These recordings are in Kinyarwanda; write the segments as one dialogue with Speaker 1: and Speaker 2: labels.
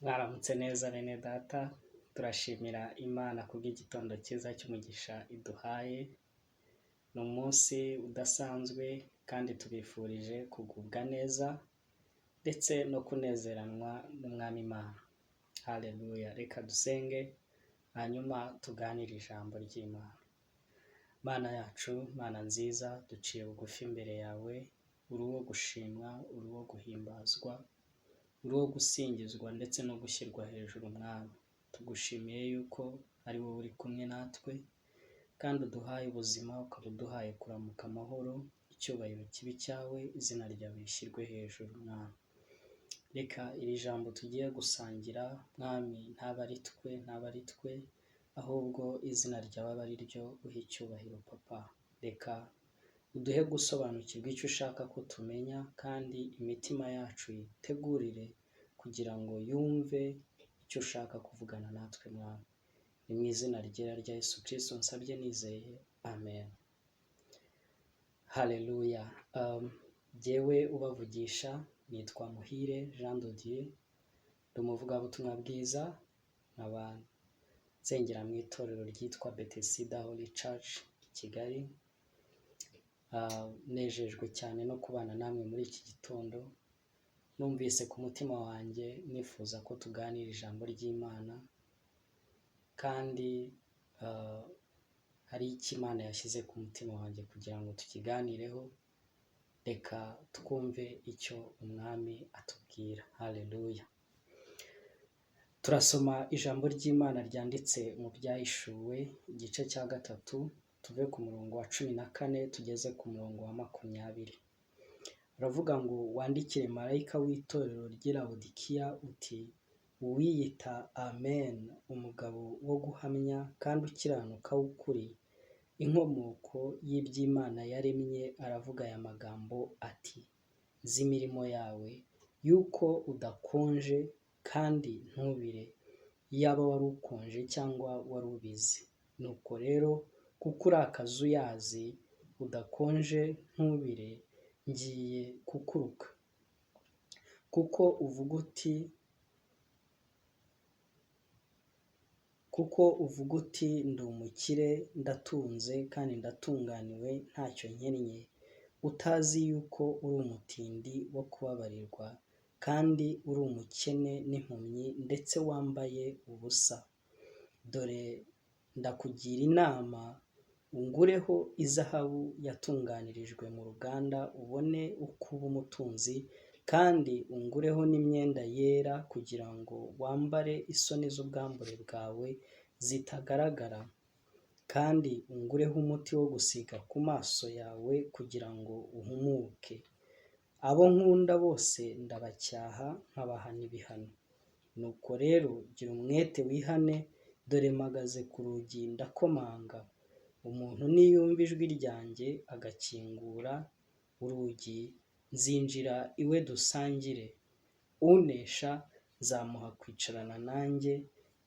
Speaker 1: Mwaramutse neza bene data, turashimira Imana kubw'igitondo cyiza cy'umugisha iduhaye, ni umunsi udasanzwe kandi tubifurije kugubwa neza ndetse no kunezeranwa n'Umwami Imana. Haleluya! Reka dusenge hanyuma tuganire ijambo ry'Imana. Mana yacu, Mana nziza, duciye bugufi imbere yawe, uri uwo gushimwa, uri uwo guhimbazwa, uri uwo gusingizwa ndetse no gushyirwa hejuru Mwami. Tugushimiye yuko ari wowe uri kumwe natwe kandi uduhaye ubuzima, ukaba uduhaye kuramuka amahoro, icyubahiro kibe icyawe, izina ryawe rishyirwe hejuru Mwami. Reka iri jambo tugiye gusangira Mwami ntabe ari twe, ntabe ari twe, ahubwo izina ryawe abe ari ryo uha icyubahiro Papa. Reka uduhe gusobanukirwa icyo ushaka ko tumenya kandi imitima yacu yitegurire kugira ngo yumve icyo ushaka kuvugana natwe Mwami. Ni mu izina ryera rya Yesu Kristo nsabye nizeye, amen. Haleluya. Jyewe ubavugisha nitwa Muhire Jean de Dieu, ndi umuvugabutumwa bwiza, nkaba nsengera mu itorero ryitwa Bethesda Holy Church i Kigali. Nejejwe cyane no kubana namwe muri iki gitondo, numvise ku mutima wanjye nifuza ko tuganira ijambo ry'Imana kandi hari icyo Imana yashyize ku mutima wanjye kugira ngo tukiganireho, reka twumve icyo Umwami atubwira. Haleluya. Turasoma ijambo ry'Imana ryanditse mu Byahishuwe igice cya 3, tuve ku murongo wa 14 tugeze ku murongo wa 20. Aravuga ngo wandikire marayika w'itorero ry'i Lawodikiya uti uwiyita Amen, umugabo wo guhamya kandi ukiranuka w'ukuri, inkomoko y'iby'Imana yaremye, aravuga aya magambo ati nzi imirimo yawe yuko udakonje kandi ntubire, iyaba wari ukonje cyangwa wari ubizi. Nuko rero kuko uri akazuyazi udakonje ntubire, ngiye kukuruka. Kuko uvuga uti kuko uvuga uti ndi umukire ndatunze kandi ndatunganiwe ntacyo nkennye, utazi yuko uri umutindi wo kubabarirwa kandi uri umukene n'impumyi ndetse wambaye ubusa. Dore ndakugira inama ungureho izahabu yatunganirijwe mu ruganda ubone uko uba umutunzi, kandi ungureho n'imyenda yera kugira ngo wambare isoni z'ubwambure bwawe zitagaragara, kandi ungureho umuti wo gusiga ku maso yawe kugira ngo uhumuke. Abo nkunda bose ndabacyaha nkabahana ibihano. Nuko rero gira umwete wihane, dore mpagaze ku rugi ndakomanga. Umuntu niyumva ijwi ryanjye agakingura urugi, nzinjira iwe dusangire. Unesha nzamuha kwicarana nanjye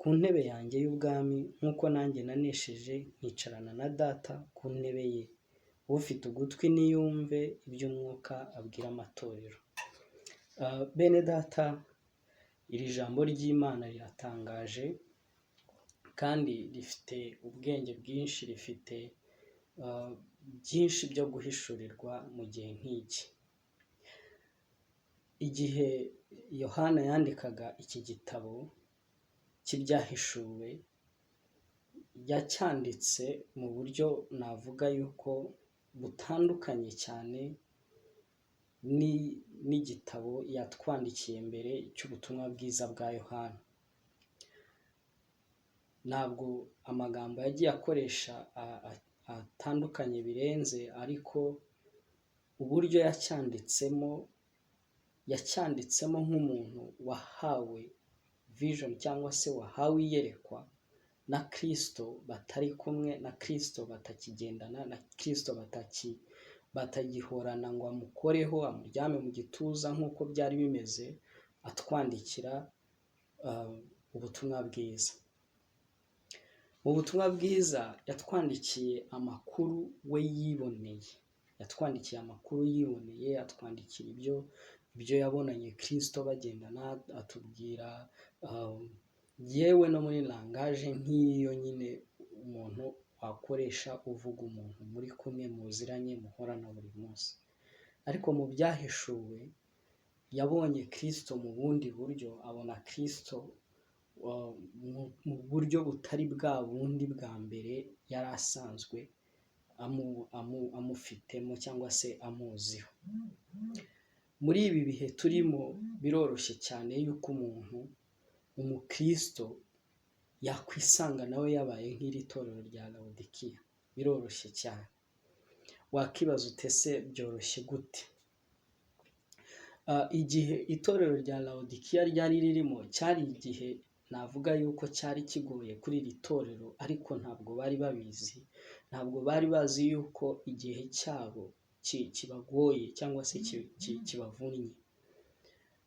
Speaker 1: ku ntebe yanjye y'ubwami, nk'uko nanjye nanesheje nkicarana na Data ku ntebe ye. Ufite ugutwi niyumve iby'Umwuka abwira amatorero. Bene data, iri jambo ry'Imana riratangaje kandi rifite ubwenge bwinshi, rifite byinshi byo guhishurirwa mu gihe nk'iki. Igihe Yohana yandikaga iki gitabo cy'Ibyahishuwe, yacyanditse mu buryo navuga yuko butandukanye cyane n'igitabo yatwandikiye mbere cy'ubutumwa bwiza bwa Yohana. Ntabwo amagambo yagiye akoresha atandukanye birenze, ariko uburyo yacyanditsemo, yacyanditsemo nk'umuntu wahawe vision cyangwa se wahawe iyerekwa na Kristo, batari kumwe na Kristo, batakigendana na Kristo, batagihorana ngo amukoreho, amuryame mu gituza nk'uko byari bimeze, atwandikira ubutumwa bwiza. Mu butumwa bwiza yatwandikiye amakuru we yiboneye, yatwandikiye amakuru yiboneye, atwandikira ibyo ibyo yabonanye Kristo bagendana, atubwira yewe no muri langage nk'iyo nyine umuntu wakoresha uvuga umuntu muri kumwe, muziranye, muhorana buri munsi. Ariko mu Byahishuwe yabonye Kristo mu bundi buryo, abona Kristo mu buryo butari bwa bundi bwa mbere yari asanzwe amufitemo cyangwa se amuziho. Muri ibi bihe turimo biroroshye cyane yuko umuntu, umukristo, yakwisanga nawe yabaye nk'iri torero rya Lawodikiya. Biroroshye cyane. Wakibaza uti: "Ese byoroshye gute?" Igihe itorero rya Lawodikiya ryari ririmo cyari igihe navuga yuko cyari kigoye kuri iri torero, ariko ntabwo bari babizi, ntabwo bari bazi yuko igihe cyabo kibagoye cyangwa se kibavunnye.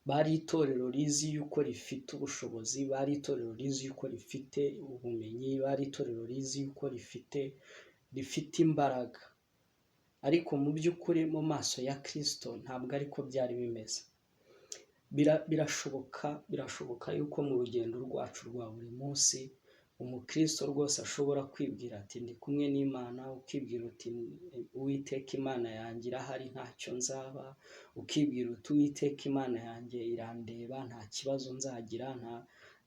Speaker 1: Bari itorero rizi yuko rifite ubushobozi, bari itorero rizi yuko rifite ubumenyi, bari itorero rizi yuko rifite imbaraga. Ariko mu by'ukuri mu maso ya Kristo ntabwo ariko byari bimeze. Birashoboka yuko mu rugendo rwacu rwa buri munsi umukristo rwose ashobora kwibwira ati: "Ndi kumwe n'Imana", ukibwira uti: "Uwiteka Imana yanjye irahari, ntacyo nzaba", ukibwira uti: "Uwiteka Imana yanjye irandeba, nta kibazo nzagira,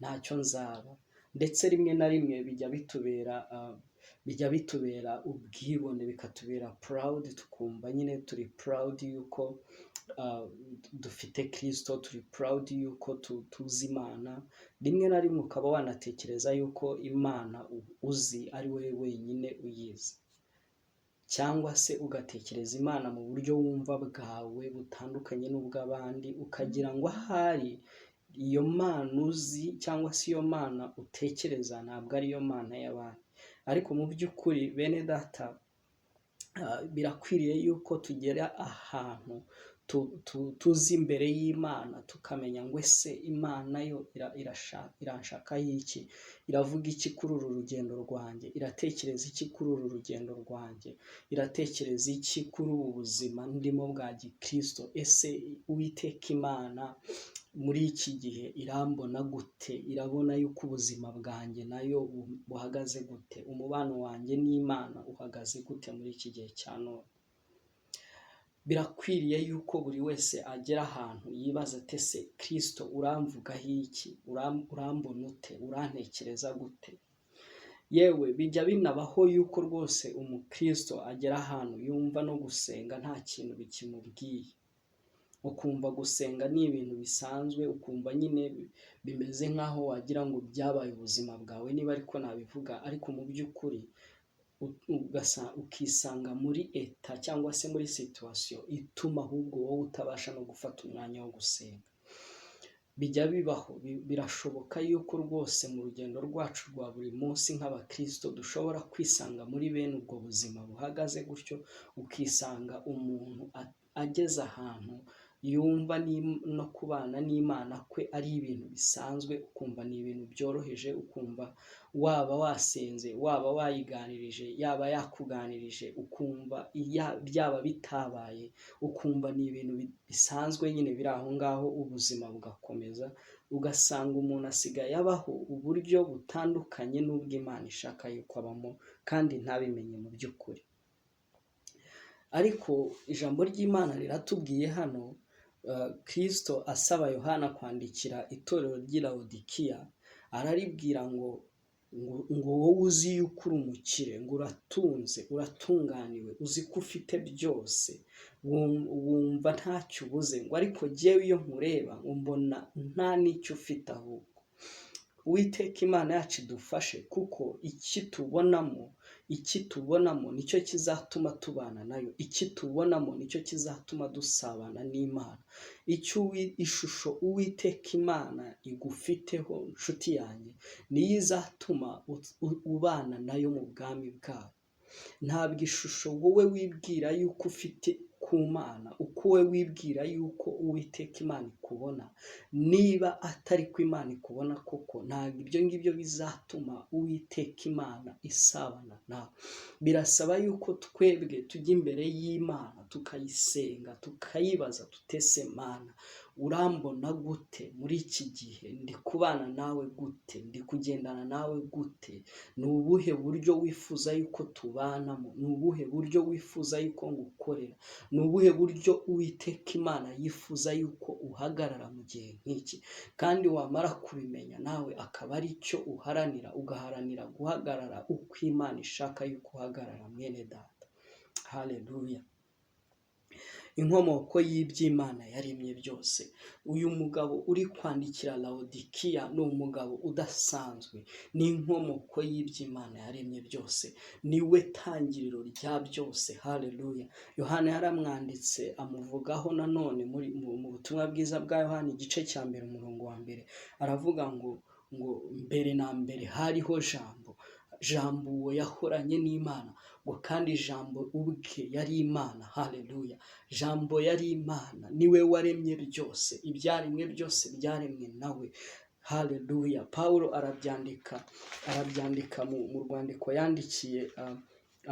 Speaker 1: ntacyo nzaba". Ndetse rimwe na rimwe bijya bitubera ubwibone, bikatubera proud, tukumva nyine turi proud yuko dufite Kristo, turi proud yuko tuzi Imana. Rimwe na rimwe ukaba wanatekereza yuko Imana uzi ari wowe wenyine uyizi, cyangwa se ugatekereza Imana mu buryo wumva bwawe butandukanye n'ubw'abandi, ukagira ngo ahari iyo Mana uzi cyangwa se iyo Mana utekereza ntabwo ariyo Mana y'abandi. Ariko mu by'ukuri, bene data, birakwiriye yuko tugera ahantu tuzi imbere y'Imana, tukamenya ngo: "Ese Imana yo iranshakaho iki? Iravuga iki kuri uru rugendo rwanjye? Iratekereza iki kuri uru rugendo rwanjye? Iratekereza iki kuri ubu buzima ndimo bwa gikristo? Ese Uwiteka Imana muri iki gihe irambona gute? Irabona yuko ubuzima bwanjye nayo buhagaze gute? Umubano wanjye n'Imana uhagaze gute muri iki gihe cya none?" Birakwiriye yuko buri wese agera ahantu yibaza ati: "Ese Kristo uramvugaho iki? Urambona ute? Urantekereza gute?" Yewe, bijya binabaho yuko rwose umukristo agera ahantu yumva no gusenga nta kintu bikimubwiye, ukumva gusenga ni ibintu bisanzwe, ukumva nyine bimeze nk'aho wagira ngo byabaye ubuzima bwawe, niba ariko nabivuga. Ariko mu by'ukuri ukisanga muri état cyangwa se muri situation ituma ahubwo wowe utabasha no gufata umwanya wo gusenga. Bijya bibaho, birashoboka yuko rwose mu rugendo rwacu rwa buri munsi nk'abakristo dushobora kwisanga muri bene ubwo buzima buhagaze gutyo, ukisanga umuntu ageze ahantu yumva no kubana n'Imana kwe ari ibintu bisanzwe, ukumva ni ibintu byoroheje, ukumva waba wasenze, waba wayiganirije, yaba yakuganirije, ukumva byaba bitabaye, ukumva ni ibintu bisanzwe nyine biri aho ngaho, ubuzima bugakomeza, ugasanga umuntu asigaye abaho uburyo butandukanye n'ubw'Imana ishaka yuko abamo, kandi ntabimenye mu by'ukuri. Ariko ijambo ry'Imana riratubwiye hano, Kristo asaba Yohana kwandikira itorero ry'i Lawodikiya, araribwira ngo: "Wowe uzi yuko uri umukire, ngo uratunze, uratunganiwe, uzi ko ufite byose, wumva ntacyo ubuze, ngo ariko jyewe iyo nkureba ngo mbona nta n'icyo ufite ahubwo." Uwiteka Imana yacu idufashe, kuko iki tubonamo nicyo kizatuma tubana nayo, iki tubonamo nicyo kizatuma dusabana n'Imana. Icyo ishusho Uwiteka Imana igufiteho, nshuti yanjye, niyo izatuma ubana nayo mu bwami bwayo. Ntabwo ishusho wowe wibwira yuko ufite. ku Mana, uko wowe wibwira yuko Uwiteka Imana ikubona, niba atari ko Imana ikubona koko, ntabwo ibyo ngibyo bizatuma Uwiteka Imana isabana nawe. Birasaba yuko twebwe tujya imbere y'Imana tukayisenga, tukayibaza tutese: Mana, urambona gute muri iki gihe? Ndi kubana nawe gute? Ndi kugendana nawe gute? Ni ubuhe buryo wifuza yuko tubanamo? Ni ubuhe buryo wifuza yuko ngukorera? Ni ubuhe buryo Uwiteka Imana yifuza yuko uhagarara mu gihe nk'iki? Kandi wamara kubimenya nawe akaba ari cyo uharanira, ugaharanira guhagarara uko Imana ishaka yuko uhagarara, mwene data. Haleluya! Inkomoko y'iby'Imana yaremye byose. Uyu mugabo uri kwandikira Lawodikiya ni umugabo udasanzwe, ni inkomoko y'iby'Imana yaremye byose, niwe tangiriro rya byose. Haleluya! Yohana yaramwanditse amuvugaho nanone muri mu butumwa bwiza bwa Yohana, igice cya mbere, umurongo wa mbere, aravuga ngo mbere na mbere hariho Jambo, Jambo uwo yahoranye n'Imana, ngo kandi Jambo ubwe yari Imana. Haleluya! Jambo yari Imana, niwe waremye byose, ibyaremwe byose byaremwe nawe. Haleluya! Pawulo arabyandika mu rwandiko yandikiye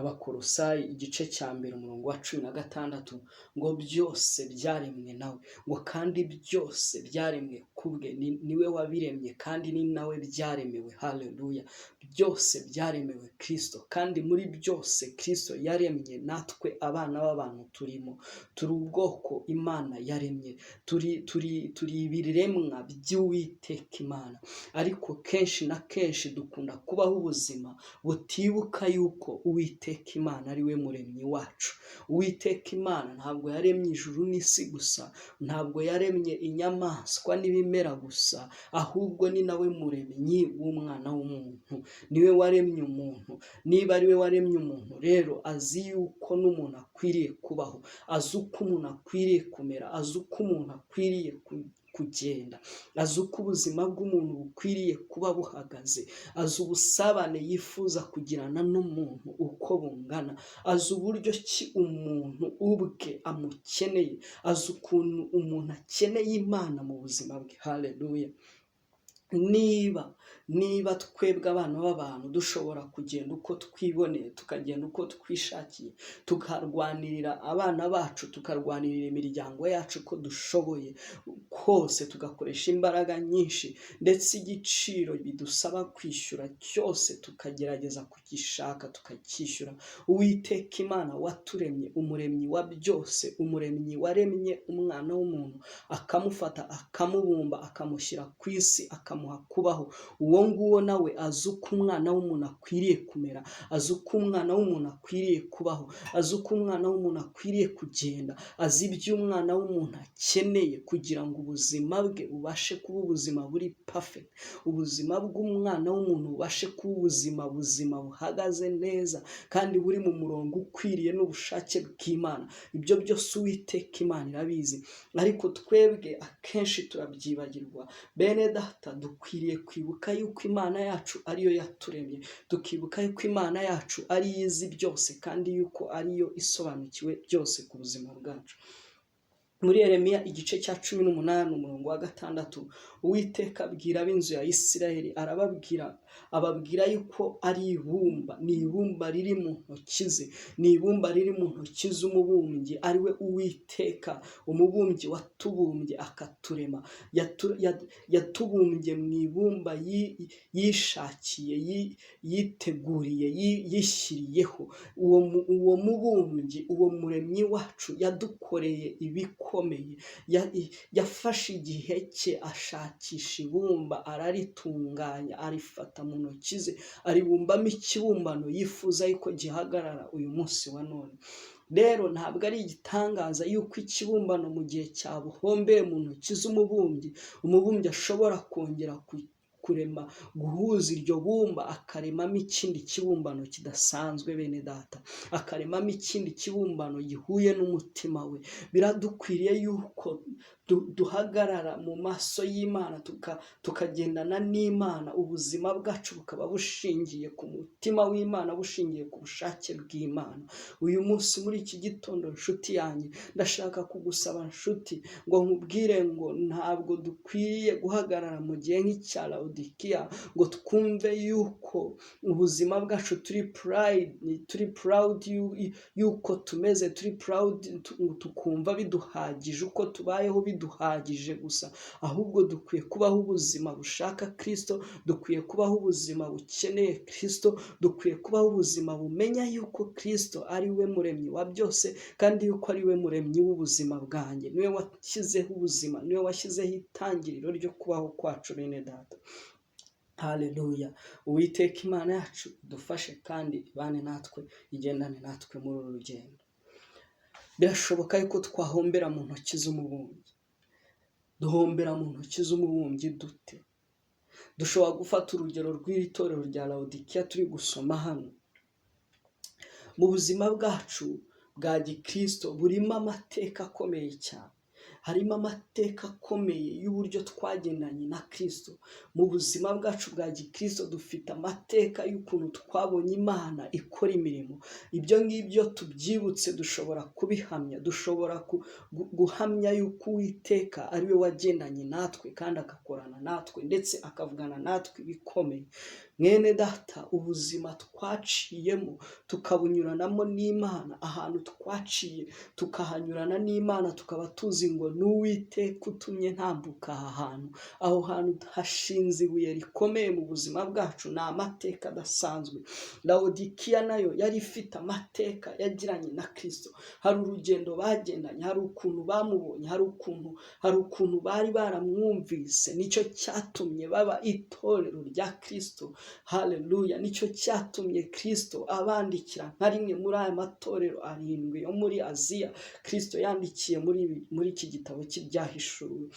Speaker 1: Abakorosayi, igice cya mbere, umurongo wa 16, ngo byose byaremwe nawe, ngo kandi byose byaremwe kubwe, niwe wabiremye kandi ni nawe byaremewe. Haleluya! Byose byaremewe Kristo, kandi muri byose Kristo yaremye natwe abana b'abantu turimo. Turi ubwoko Imana yaremye, turi ibiremwa by'Uwiteka Imana, ariko kenshi na kenshi dukunda kubaho ubuzima butibuka yuko Uwiteka Imana ari we muremyi wacu. Uwiteka Imana ntabwo yaremye ijuru n'isi gusa, ntabwo yaremye inyamaswa n'ibimera gusa, ahubwo ni nawe muremyi w'umwana w'umuntu, niwe waremye umuntu. Niba ari we waremye umuntu rero, azi yuko n'umuntu akwiriye kubaho, azi uko umuntu akwiriye kumera, azi uko umuntu akwiriye kugenda, azi uko ubuzima bw'umuntu bukwiriye kuba buhagaze, azi ubusabane yifuza kugirana n'umuntu uko bungana, azi uburyo ki umuntu ubwe amukeneye, azi ukuntu umuntu akeneye Imana mu buzima bwe. Haleluya! Niba twebwe abana b'abantu dushobora kugenda uko twiboneye, tukagenda uko twishakiye, tukarwanirira abana bacu, tukarwanirira imiryango yacu uko dushoboye kose, tugakoresha imbaraga nyinshi, ndetse igiciro bidusaba kwishyura cyose tukagerageza kugishaka tukacyishyura, Uwiteka Imana waturemye, umuremyi wa byose, umuremyi waremye umwana w'umuntu, akamufata akamubumba, akamushyira ku isi, akamuha kubaho, uwo nguwo nawe azi uko umwana w'umuntu akwiriye kumera, azi uko umwana w'umuntu akwiriye kubaho, azi uko umwana w'umuntu akwiriye kugenda, azi ibyo umwana w'umuntu akeneye kugira ngo ubuzima bwe bubashe kuba ubuzima buri perfect, ubuzima bw'umwana w'umuntu bubashe kuba ubuzima buzima buhagaze neza kandi buri mu murongo ukwiriye n'ubushake bw'Imana. Ibyo byose Uwiteka Imana irabizi, ariko twebwe akenshi turabyibagirwa. Bene data, dukwiriye kwibuka yuko Imana yacu ariyo yaturemye, tukibuka yuko Imana yacu ariyo izi byose kandi yuko ariyo isobanukiwe byose ku buzima bwacu. Muri Yeremiya igice cya 18, umurongo wa 6, Uwiteka abwira ab'inzu ya Isirayeli, arababwira, ababwira yuko ari ibumba, ni ibumba riri mu ntoki ze, ni ibumba riri mu ntoki z'umubumbyi ari we Uwiteka, umubumbyi watubumbye akaturema, yatubumbye mu ibumba yishakiye, yiteguriye, yishyiriyeho. Uwo mubumbyi, uwo muremyi wacu yadukoreye ibikomeye, yafashe igihe cye ashakisha ibumba, araritunganya, arifata mu ntoki ze, aribumbamo ikibumbano yifuza yuko gihagarara uyu munsi wa none. Rero ntabwo ari igitangaza yuko ikibumbano mu gihe cyabuhombeye mu ntoki z'umubumbyi, umubumbyi ashobora kongera kurema, guhuza iryo bumba, akaremamo ikindi kibumbano kidasanzwe, bene data, akaremamo ikindi kibumbano gihuye n'umutima we. Biradukwiriye yuko
Speaker 2: Duhagarara mu maso y'Imana, tukagendana n'Imana, ubuzima bwacu bukaba bushingiye ku mutima w'Imana, bushingiye ku bushake bw'Imana. Uyu munsi muri iki gitondo, nshuti yanjye, ndashaka kugusaba, nshuti, ngo nkubwire ngo ntabwo dukwiriye guhagarara mu gihe nk'icya Lawodikiya ngo twumve yuko ubuzima bwacu turi pride, turi proud yuko tumeze, turi proud, tukumva biduhagije uko tubayeho, biduhagije gusa. Ahubwo dukwiye kubaho ubuzima bushaka Kristo, dukwiye kubaho ubuzima bukeneye Kristo, dukwiye kubaho ubuzima bumenya yuko Kristo ari we muremyi wa byose, kandi yuko ari we muremyi w'ubuzima bwanjye. Niwe washyizeho ubuzima, niwe washyizeho itangiriro ryo kubaho kwacu, bene data. Haleluya! Uwiteka Imana yacu idufashe kandi ibane natwe, igendane natwe muri uru rugendo. Birashoboka yuko twahombera mu ntoki z'umubumbyi. Duhombera mu ntoki z'umubumbyi dute? Dushobora gufata urugero rw'iri torero rya Lawodikiya turi gusoma hano. Mu buzima bwacu bwa gikristo burimo amateka akomeye cyane, harimo amateka akomeye y'uburyo twagendanye na Kristo. Mu buzima bwacu bwa gikristo dufite amateka y'ukuntu twabonye Imana ikora imirimo. Ibyo ngibyo tubyibutse, dushobora kubihamya, dushobora guhamya yuko Uwiteka ari we wagendanye natwe kandi agakorana natwe, ndetse akavugana natwe ibikomeye. Mwene data, ubuzima twaciyemo tukabunyuranamo n'Imana, ahantu twaciye tukahanyurana n'Imana, tukaba tuzi ngo n'Uwiteka utumye ntambuka aha hantu, aho hantu hashinze ibuye rikomeye mu buzima bwacu, ni amateka adasanzwe. Lawodikiya nayo yari ifite amateka yagiranye na Kristo. Hari urugendo bagendanye, hari ukuntu bamubonye, hari ukuntu bari baramwumvise. Nicyo cyatumye baba itorero rya Kristo. Haleluya! Nicyo cyatumye Kristo abandikira nka rimwe muri aya matorero arindwi yo muri Aziya Kristo yandikiye muri iki gitabo cy'Ibyahishuwe.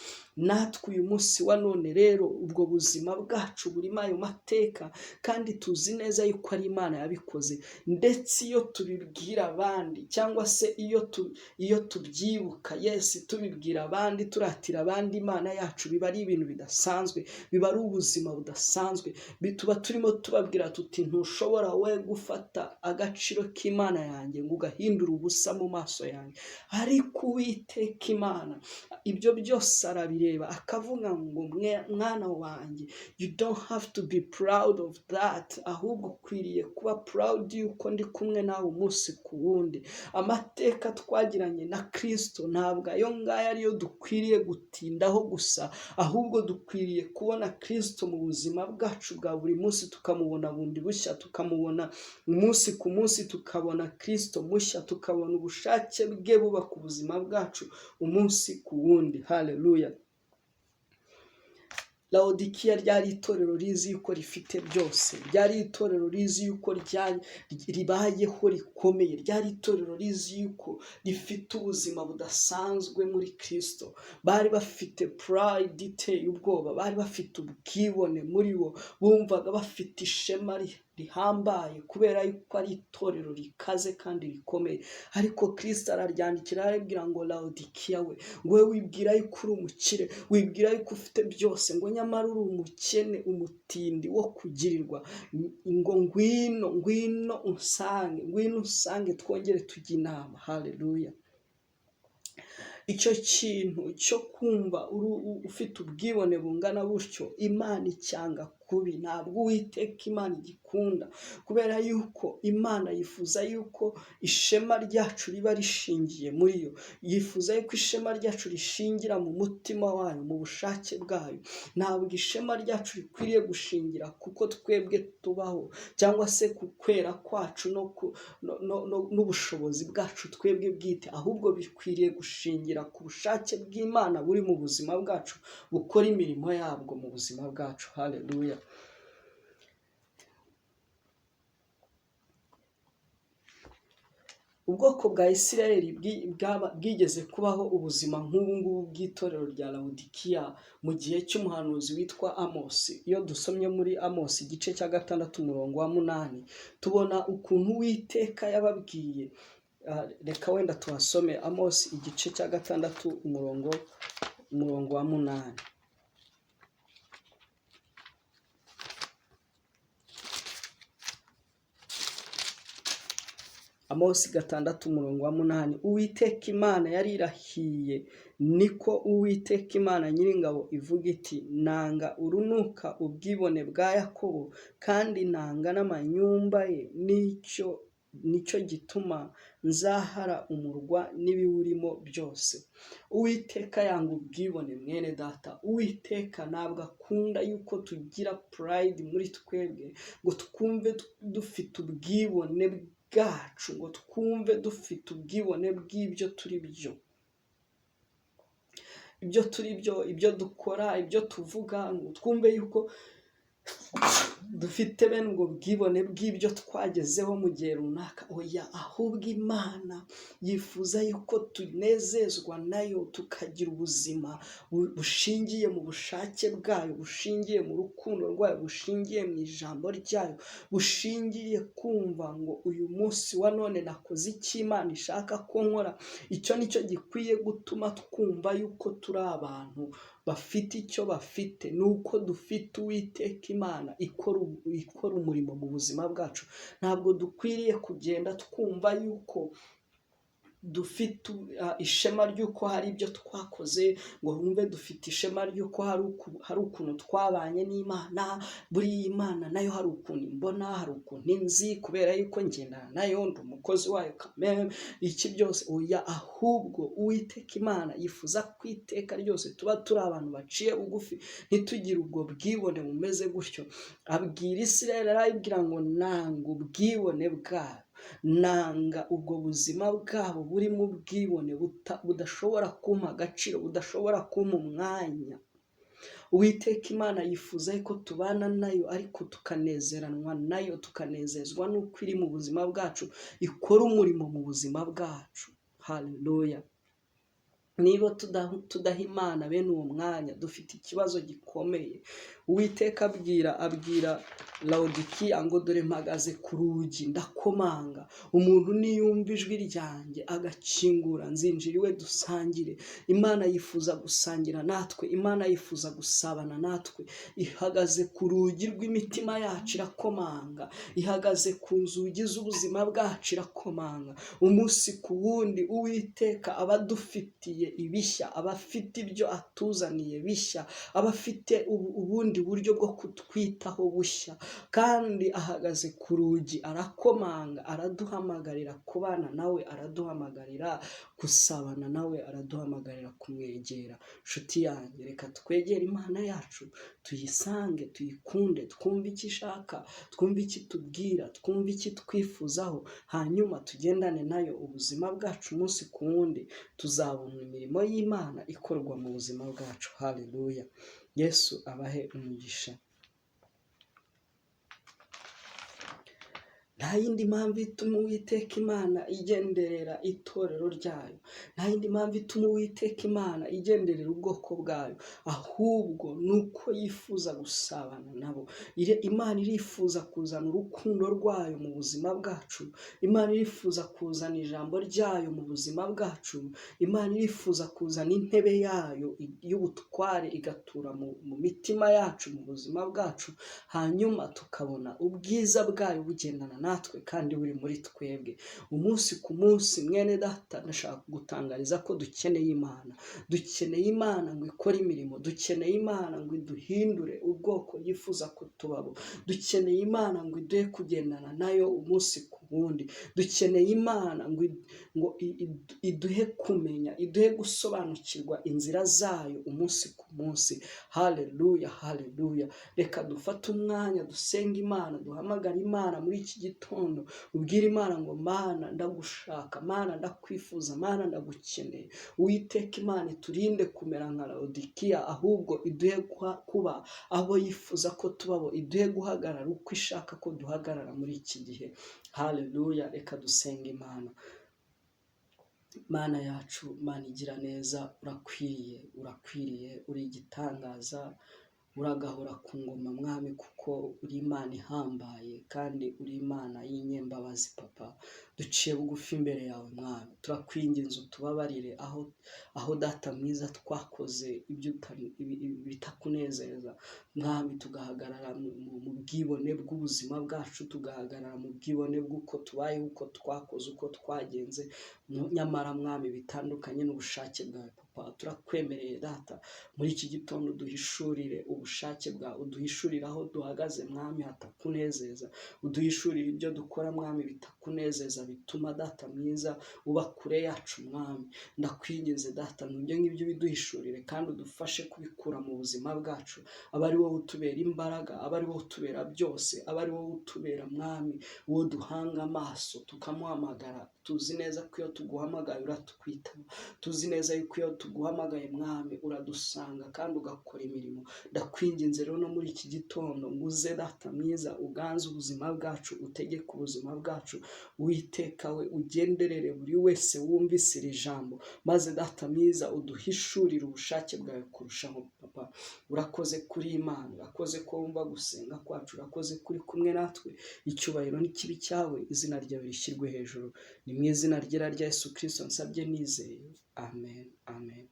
Speaker 2: Natwe uyu munsi wa none rero, ubwo buzima bwacu burimo ayo mateka, kandi tuzi neza yuko ari Imana yabikoze. Ndetse iyo tubibwira abandi, cyangwa se iyo tubyibuka, yes, tubibwira abandi, turatira abandi Imana yacu, biba ari ibintu bidasanzwe, biba ari ubuzima budasanzwe. Tuba turimo tubabwira tuti: "Ntushobora we gufata agaciro k'Imana yanjye ngo ugahindure ubusa mu maso yanjye." Ariko Uwiteka Imana ibyo byose arabireba, akavuga ngo: "Mwana wanjye, you don't have to be proud of that, ahubwo ukwiriye kuba proud yuko ndi kumwe nawe umunsi ku wundi." Amateka twagiranye na Kristo ntabwo ayo ngayo ariyo dukwiriye gutindaho gusa, ahubwo dukwiriye kubona Kristo mu buzima bwacu bwa buri munsi, tukamubona bundi bushya, tukamubona umunsi ku munsi, tukabona Kristo mushya, tukabona ubushake bwe buba ku buzima bwacu umunsi ku wundi. Haleluya! Lawodikiya ryari itorero rizi yuko rifite byose, ryari itorero rizi yuko ribayeho rikomeye, ryari itorero rizi yuko rifite ubuzima budasanzwe muri Kristo. Bari bafite pride iteye ubwoba, bari bafite ubwibone muri bo, bumvaga bafite ishema rihambaye kubera yuko ari itorero rikaze kandi rikomeye. Ariko Kristo araryandikira, arabwira ngo: "Lawodikiya we, ngo wowe wibwira yuko uri umukire, wibwira yuko ufite byose, ngo nyamara uri umukene, umutindi wo kugirirwa, ngo ngwino, ngwino unsange, ngwino unsange twongere tujye inama." Haleluya! Icyo kintu cyo kumva ufite ubwibone bungana butyo, Imana icyanga kubi. Ntabwo Uwiteka Imana igikunda, kubera yuko Imana yifuza yuko ishema ryacu riba rishingiye muri yo. Yifuza yuko ishema ryacu rishingira mu mutima wayo, mu bushake bwayo. Ntabwo ishema ryacu rikwiriye gushingira kuko twebwe tubaho, cyangwa se ku kwera kwacu n'ubushobozi bwacu twebwe bwite, ahubwo bikwiriye gushingira ku bushake bw'Imana buri mu buzima bwacu, bukora imirimo yabwo mu buzima bwacu. Haleluya! Ubwoko bwa Isirayeli bwigeze kubaho ubuzima nk'ubu ngubu bw'itorero rya Lawodikiya mu gihe cy'umuhanuzi witwa Amosi. Iyo dusomye muri Amosi igice cya 6 umurongo wa 8, tubona ukuntu Uwiteka yababwiye. Reka wenda tuhasome. Amosi igice cya 6 umurongo umurongo wa 8. Amosi 6 umurongo wa 8. Uwiteka Imana yarirahiye, niko Uwiteka Imana Nyiringabo ivuga iti, nanga urunuka ubwibone bwa Yakobo, kandi nanga n'amanyumba ye, nicyo gituma nzahara umurwa n'ibiwurimo byose. Uwiteka yanga ubwibone mwene data. Uwiteka ntabwo akunda yuko tugira pride muri twebwe, ngo twumve dufite ubwibone bwacu, ngo twumve dufite ubwibone bw'ibyo turi byo, ibyo turi byo, ibyo dukora, ibyo tuvuga, ngo twumve yuko dufite bene ubwo bwibone bw'ibyo twagezeho mu gihe runaka. Oya, ahubwo Imana yifuza yuko tunezezwa nayo, tukagira ubuzima bushingiye mu bushake bwayo, bushingiye mu rukundo rwayo, bushingiye mu ijambo ryayo, bushingiye kumva ngo uyu munsi wa none nakoze icyo Imana ishaka ko nkora. Icyo nicyo gikwiye gutuma twumva yuko turi abantu bafite icyo bafite, nuko dufite Uwiteka Imana ikora umurimo mu buzima bwacu. Ntabwo dukwiriye kugenda twumva yuko dufite ishema ry'uko hari ibyo twakoze, ngo wumve dufite ishema ry'uko hari ukuntu twabanye n'Imana. Buriya Imana nayo hari ukuntu imbona, hari ukuntu inzi, kubera yuko ngendana nayo, ndi umukozi wayo kamere, iki byose. Oya, ahubwo Uwiteka Imana yifuza ko iteka ryose tuba turi abantu baciye bugufi, ntitugire ubwo bwibone bumeze gutyo. Abwira Isirayeli, arayibwira ngo nanga ubwibone bwabo, nanga ubwo buzima bwabo burimo ubwibone budashobora kumpa agaciro, budashobora kumpa umwanya. Uwiteka Imana yifuza ko tubana nayo, ariko tukanezeranwa nayo, tukanezezwa n'uko iri mu buzima bwacu, ikora umurimo mu buzima bwacu. Haleluya. Niba tudaha Imana bene uwo mwanya, dufite ikibazo gikomeye. Uwiteka abwira Lawodikiya ngo dore mpagaze ku rugi ndakomanga, umuntu niyumva ijwi ryanjye agakingura, nzinjira iwe dusangire. Imana yifuza gusangira natwe, Imana yifuza gusabana natwe. Ihagaze ku rugi rw'imitima yacu irakomanga, ihagaze ku nzugi z'ubuzima bwacu irakomanga. Umunsi ku wundi Uwiteka aba adufitiye ibishya, aba afite ibyo atuzaniye bishya, aba afite ubundi buryo bwo kutwitaho bushya, kandi ahagaze ku rugi arakomanga, araduhamagarira kubana nawe, araduhamagarira gusabana nawe, araduhamagarira kumwegera. Nshuti yanjye, reka twegere Imana yacu, tuyisange, tuyikunde, twumve icyo ishaka, twumve icyo itubwira, twumve icyo itwifuzaho, hanyuma tugendane nayo ubuzima bwacu umunsi ku wundi, tuzabona imirimo y'Imana ikorwa mu buzima bwacu. Haleluya. Yesu abahe umugisha. Nta yindi mpamvu ituma Uwiteka Imana igenderera itorero ryayo, nta yindi mpamvu ituma Uwiteka Imana igenderera ubwoko bwayo, ahubwo nuko yifuza gusabana nabo. Imana irifuza kuzana urukundo rwayo mu buzima bwacu, Imana irifuza kuzana ijambo ryayo mu buzima bwacu, Imana irifuza kuzana intebe yayo y'ubutware igatura mu mitima yacu, mu buzima bwacu, hanyuma tukabona ubwiza bwayo bugendana natwe kandi buri muri twebwe umunsi ku munsi. Mwene data, ndashaka gutangariza ko dukeneye Imana, dukeneye Imana ngo ikore imirimo, dukeneye Imana ngo iduhindure ubwoko yifuza ko tubabo, dukeneye Imana ngo iduhe kugendana nayo umunsi ku wundi, dukeneye Imana ngo iduhe kumenya, iduhe gusobanukirwa inzira zayo umunsi ku munsi. Haleluya, haleluya. Reka dufate umwanya dusenge Imana, duhamagare Imana muri iki gitondo, ubwire Imana ngo Mana ndagushaka, Mana ndakwifuza, Mana ndagukeneye. Uwiteka Imana iturinde kumera nka Lawodikiya, ahubwo iduhe kuba abo yifuza ko tubabo, iduhe guhagarara uko ishaka ko duhagarara muri iki gihe. Haleluya. Reka dusenge Imana. Mana yacu, Mana igira neza, urakwiriye, urakwiriye, uri igitangaza. Uragahora ku ngoma Mwami, kuko uri Imana ihambaye kandi uri Imana y'inyembabazi Papa. Duciye bugufi imbere yawe Mwami, turakwinginze utubabarire aho Data mwiza twakoze ibyo bitakunezeza Mwami, tugahagarara mu bwibone bw'ubuzima bwacu, tugahagarara mu bwibone bw'uko tubayeho, uko twakoze, uko twagenze, nyamara Mwami bitandukanye n'ubushake bwawe Papa. Turakwemereye Data, muri iki gitondo uduhishurire ubushake bwawe, uduhishurire aho duhagaze Mwami hatakunezeza, uduhishurire ibyo dukora Mwami bitakunezeza, bituma Data mwiza uba kure yacu Mwami. Ndakwinginze Data, ibyo ngibyo ubiduhishurire kandi udufashe kubikura mu buzima bwacu, abe ari wowe utubera imbaraga, abe ari wowe utubera byose, abe ari wowe utubera Mwami uwo duhanga amaso tukamuhamagara. Tuzi neza ko iyo tuguhamagaye uratwitaba, tuzi neza yuko iyo tuguhamagaye Mwami uradusanga kandi ugakora imirimo. Ndakwinginze rero no muri iki gitondo ngo uze Data mwiza uganze ubuzima bwacu, utegeke ubuzima bwacu, Uwiteka we ugenderere buri wese wumvise iri jambo, maze Data mwiza uduhishurire ubushake bwawe kurushaho Papa. Urakoze kuri Imana, urakoze ko wumva gusenga kwacu, urakoze kuri kumwe natwe, icyubahiro n'ikibi cyawe, izina ryawe rishyirwe hejuru. Ni mu izina ryera rya Yesu Kristo nsabye nizeye, amen, amen.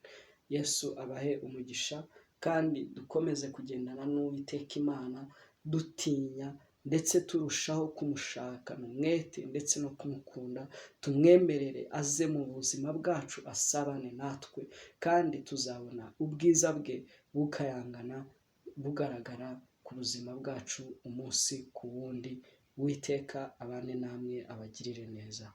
Speaker 2: Yesu abahe umugisha kandi dukomeze kugendana n'Uwiteka Imana dutinya ndetse turushaho kumushakana umwete ndetse no kumukunda, tumwemerere aze mu buzima bwacu asabane natwe, kandi tuzabona ubwiza bwe bukayangana bugaragara ku buzima bwacu umunsi ku wundi. Uwiteka abane namwe abagirire neza.